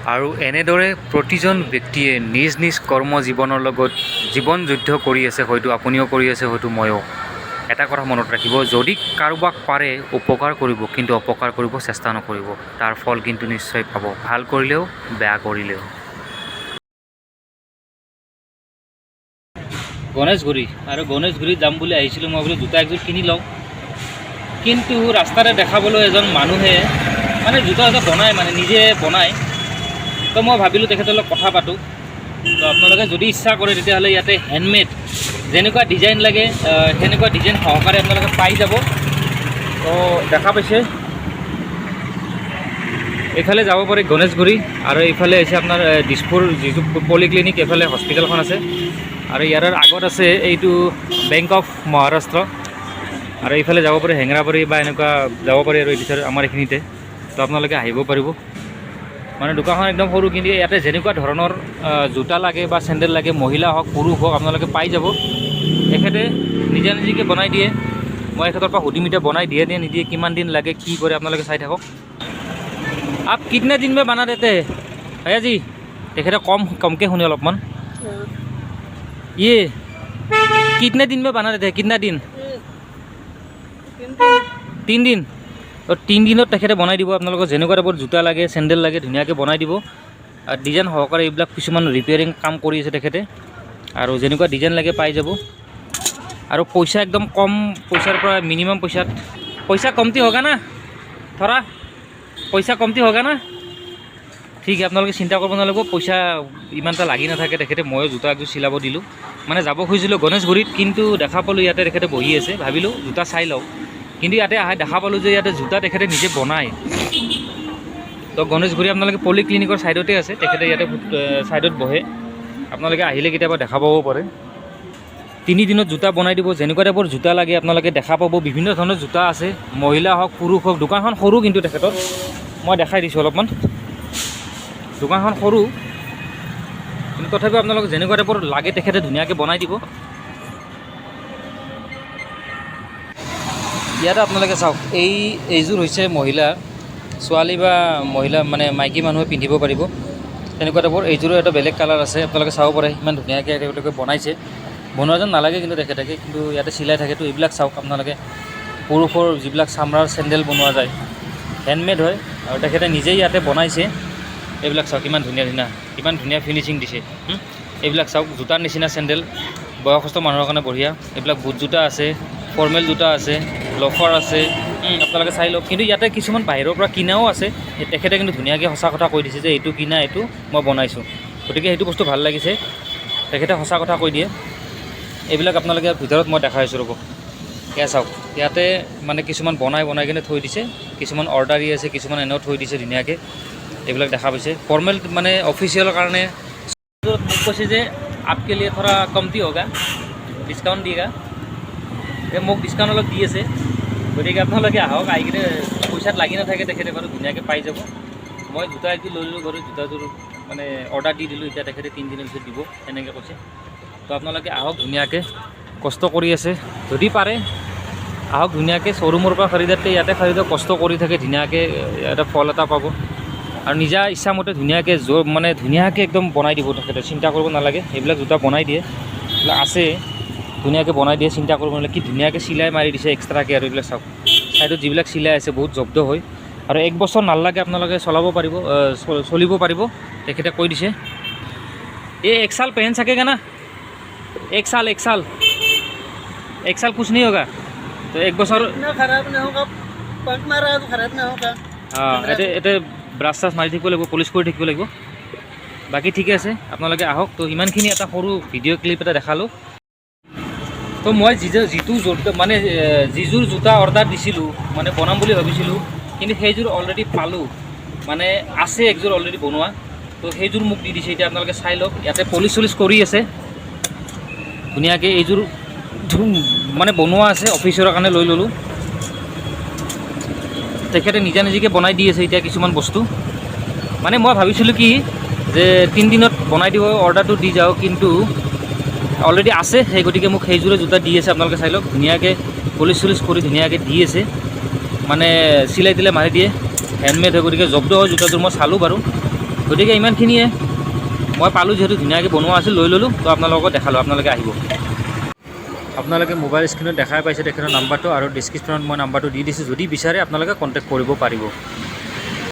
আৰু এনেদৰে প্ৰতিজন ব্যক্তিয়ে নিজ নিজ কৰ্ম জীৱনৰ লগত জীৱন যুদ্ধ কৰি আছে। হয়তো আপুনিও কৰি আছে, হয়তো ময়ো। এটা কথা মনত ৰাখিব, যদি কাৰোবাক পাৰে উপকাৰ কৰিব, কিন্তু অপকাৰ কৰিব চেষ্টা নকৰিব। তাৰ ফল কিন্তু নিশ্চয় পাব, ভাল কৰিলেও বেয়া কৰিলেও। গণেশগুৰি আৰু গণেশগুৰিত যাম বুলি আহিছিলোঁ মই। বোলো জোতা একযোৰ কিনি লওঁ। কিন্তু ৰাস্তাতে দেখা পালোঁ এজন মানুহে মানে জোতা এটা বনায়, মানে নিজে বনায়। তো মই ভাবিলোঁ তেখেতৰ লগত কথা পাতোঁ। তো আপোনালোকে যদি ইচ্ছা কৰে, তেতিয়াহ'লে ইয়াতে হেণ্ডমেড যেনেকুৱা ডিজাইন লাগে, সেনেকুৱা ডিজাইন সহকাৰে আপোনালোকে পাই যাব। তো দেখা পাইছে, এইফালে যাব পাৰি গণেশগুৰি আৰু এইফালে হৈছে আপোনাৰ দিছপুৰ যিটো পলিক্লিনিক, এইফালে হস্পিটেলখন আছে আৰু ইয়াৰ আগত আছে এইটো বেংক অফ মহাৰাষ্ট্ৰ। আৰু এইফালে যাব পাৰি হেঙেৰাবাৰী বা এনেকুৱা যাব পাৰি। আৰু এইটো চাইড আমাৰ এইখিনিতে। তো আপোনালোকে আহিব পাৰিব। মানে দোকানখন একদম সৰু, কিন্তু ইয়াতে যেনেকুৱা ধৰণৰ জোতা লাগে বা চেণ্ডেল লাগে, মহিলা হওক পুৰুষ হওক, আপোনালোকে পাই যাব। তেখেতে নিজে নিজাকৈ বনাই দিয়ে। মই এখেতৰ পৰা সুধিম এতিয়া বনাই দিয়ে নে নিদিয়ে, কিমান দিন লাগে, কি কৰে। আপোনালোকে চাই থাকক। आप कितने दिन में बना देते हैं, भैया जी? তেখেতে কম কমকৈ শুনে অলপমান। ये कितने दिन में बना देते हैं? कितना दिन? 3 দিন। তো 3 দিনত তেখেতে বনাই দিব। আপোনালোকৰ যেনেকুৱা টাইপৰ জোতা লাগে, চেণ্ডেল লাগে, ধুনীয়াকৈ বনাই দিব। আৰু ডিজাইন সহকাৰে এইবিলাক কিছুমান ৰিপেয়াৰিং কাম কৰি আছে তেখেতে। আৰু যেনেকুৱা ডিজাইন লাগে পাই যাব। আৰু পইচা একদম কম পইচাৰ পৰা, মিনিমাম পইচাত। पैसा कमती होगा ना? थोड़ा पैसा कमती होगा ना? ঠিক আছে, আপোনালোকে চিন্তা কৰিব নালাগিব, পইচা ইমান এটা লাগি নাথাকে। তেখেতে ময়ো জোতা একযোৰ চিলাব দিলোঁ। মানে যাব খুজিছিলোঁ গণেশগুৰিত, কিন্তু দেখা পালোঁ ইয়াতে তেখেতে বহি আছে। ভাবিলোঁ জোতা চাই লওঁ, কিন্তু ইয়াতে আহি দেখা পালোঁ যে ইয়াতে জোতা তেখেতে নিজে বনায়। তো গণেশগুৰি আপোনালোকে পলিক্লিনিকৰ ছাইডতে আছে। তেখেতে ইয়াতে ছাইডত বহে। আপোনালোকে আহিলে কেতিয়াবা দেখা পাব পাৰে। 3 দিনত জোতা বনাই দিব। যেনেকুৱা টাইপৰ জোতা লাগে আপোনালোকে দেখা পাব। বিভিন্ন ধৰণৰ জোতা আছে, মহিলা হওক পুৰুষ হওক। দোকানখন সৰু কিন্তু তেখেতৰ, মই দেখাই দিছোঁ অলপমান। দোকানখন সৰু, কিন্তু তথাপিও আপোনালোকে যেনেকুৱা টাইপৰ লাগে তেখেতে ধুনীয়াকৈ বনাই দিব। ইয়াতে আপোনালোকে চাওক, এইযোৰ হৈছে মহিলা, ছোৱালী বা মহিলা, মানে মাইকী মানুহে পিন্ধিব পাৰিব তেনেকুৱা টাইপৰ। এইযোৰো এটা বেলেগ কালাৰ আছে, আপোনালোকে চাব পাৰে। ইমান ধুনীয়াকৈ তেওঁলোকে বনাইছে। বনোৱা যেন নালাগে কিন্তু তেখেতে, কিন্তু ইয়াতে চিলাই থাকেতো। এইবিলাক চাওক আপোনালোকে, পুৰুষৰ যিবিলাক চামৰাৰ চেণ্ডেল বনোৱা যায়, হেণ্ডমেড হয় আৰু তেখেতে নিজেই ইয়াতে বনাইছে। এইবিলাক চাওক, ইমান ধুনীয়া ধুনীয়া, ইমান ধুনীয়া ফিনিচিং দিছে। এইবিলাক চাওক, জোতাৰ নিচিনা চেণ্ডেল, বয়সস্থ মানুহৰ কাৰণে বঢ়িয়া। এইবিলাক বুট জোতা আছে, ফৰ্মেল জোতা আছে, লফাৰ আছে। আপোনালোকে চাই লওক। কিন্তু ইয়াতে কিছুমান বাহিৰৰ পৰা কিনাও আছে। সেই তেখেতে কিন্তু ধুনীয়াকৈ সঁচা কথা কৈ দিছে যে এইটো কিনা, এইটো মই বনাইছোঁ। গতিকে সেইটো বস্তু ভাল লাগিছে, তেখেতে সঁচা কথা কৈ দিয়ে। এইবিলাক আপোনালোকে ভিতৰত মই দেখাই আছোঁ, ৰ'ব। এয়া চাওক, ইয়াতে মানে কিছুমান বনাই বনাই কিনে থৈ দিছে, কিছুমান অৰ্ডাৰ দি আছে, কিছুমান এনেও থৈ দিছে ধুনীয়াকৈ। এইবিলাক দেখা পাইছে, ফৰ্মেল মানে অফিচিয়েলৰ কাৰণে। মোক কৈছে যে आपके लिए थोड़ा कमती होगा, ডিছকাউণ্ট दिएगा। এই মোক ডিছকাউণ্ট অলপ দি আছে। গতিকে আপোনালোকে আহক, আহি কিনে পইচাত লাগি নাথাকে তেখেতে বাৰু, ধুনীয়াকৈ পাই যাব। মই জোতা একযোৰ লৈ ল'লোঁ বাৰু, জোতাযোৰ মানে অৰ্ডাৰ দি দিলোঁ। এতিয়া তেখেতে 3 দিনৰ পিছত দিব তেনেকৈ কৈছে। তো আপোনালোকে আহক ধুনীয়াকৈ, কষ্ট কৰি আছে, যদি পাৰে আহক ধুনীয়াকৈ। শ্ব'ৰুমৰ পৰা খৰিদাতকৈ ইয়াতে খৰিদক। কষ্ট কৰি থাকে ধুনীয়াকৈ, এটা ফল এটা পাব আৰু নিজা ইচ্ছামতে ধুনীয়াকৈ মানে ধুনীয়াকৈ একদম বনাই দিব তেখেতে, চিন্তা কৰিব নালাগে। সেইবিলাক জোতা বনাই দিয়ে, এইবিলাক আছে, ধুনীয়াকৈ বনাই দিয়ে, চিন্তা কৰিব নালাগে। কি ধুনীয়াকৈ চিলাই মাৰি দিছে এক্সট্ৰাকৈ। আৰু এইবিলাক চাওক, ছাইডত যিবিলাক চিলাই আছে বহুত জব্দ হয় আৰু এক বছৰ নালাগে, আপোনালোকে চলাব পাৰিব, চলিব পাৰিব, তেখেতে কৈ দিছে। ये एक साल पहन सकेगा ना? एक साल, एक साल, एक साल कुछ नहीं होगा? तो एक बছर इतना खराब नहीं होगा, पंख मारा है तो खराब नहीं होगा। অঁ, ইয়াতে ব্ৰাছ চাছ মাৰি থাকিব লাগিব, পলিচ কৰি থাকিব লাগিব। বাকী ঠিকে আছে, আপোনালোকে আহক। তো ইমানখিনি এটা সৰু ভিডিঅ' ক্লিপ এটা দেখালোঁ। তো মই যিটো জোতা মানে যিযোৰ জোতা অৰ্ডাৰ দিছিলোঁ, মানে বনাম বুলি ভাবিছিলোঁ, কিন্তু সেইযোৰ অলৰেডি পালোঁ। মানে আছে একযোৰ অলৰেডি বনোৱা। তো সেইযোৰ মোক দি দিছে। এতিয়া আপোনালোকে চাই লওক, ইয়াতে পলিচ চলিচ কৰি আছে ধুনীয়াকৈ। এইযোৰ মানে বনোৱা আছে, অফিচৰ কাৰণে লৈ ল'লোঁ। তেখেতে নিজা নিজিকৈ বনাই দি আছে এতিয়া কিছুমান বস্তু। মানে মই ভাবিছিলোঁ কি যে 3 দিনত বনাই দিব, অৰ্ডাৰটো দি যাওঁ, কিন্তু অলৰেডি আছে। সেই গতিকে মোক সেইযোৰে জোতা দি আছে। আপোনালোকে চাই লওক, ধুনীয়াকৈ পলিচ চলিচ কৰি ধুনীয়াকৈ দি আছে। মানে চিলাই দিলে মাৰি দিয়ে, হেণ্ডমেড হয়, গতিকে জব্দ হয় জোতাযোৰ। মই চালোঁ বাৰু। গতিকে ইমানখিনিয়ে মই পালোঁ, যিহেতু ধুনীয়াকৈ বনোৱা আছিল, লৈ ল'লোঁ। তো আপোনালোকক দেখালোঁ, আপোনালোকে আহিব। আপোনালোকে মোবাইল স্ক্ৰীণত দেখাই পাইছে তেখেতৰ নাম্বাৰটো আৰু ডিছক্ৰিপশ্যনত মই নাম্বাৰটো দি দিছোঁ। যদি বিচাৰে, আপোনালোকে কণ্টেক্ট কৰিব পাৰিব।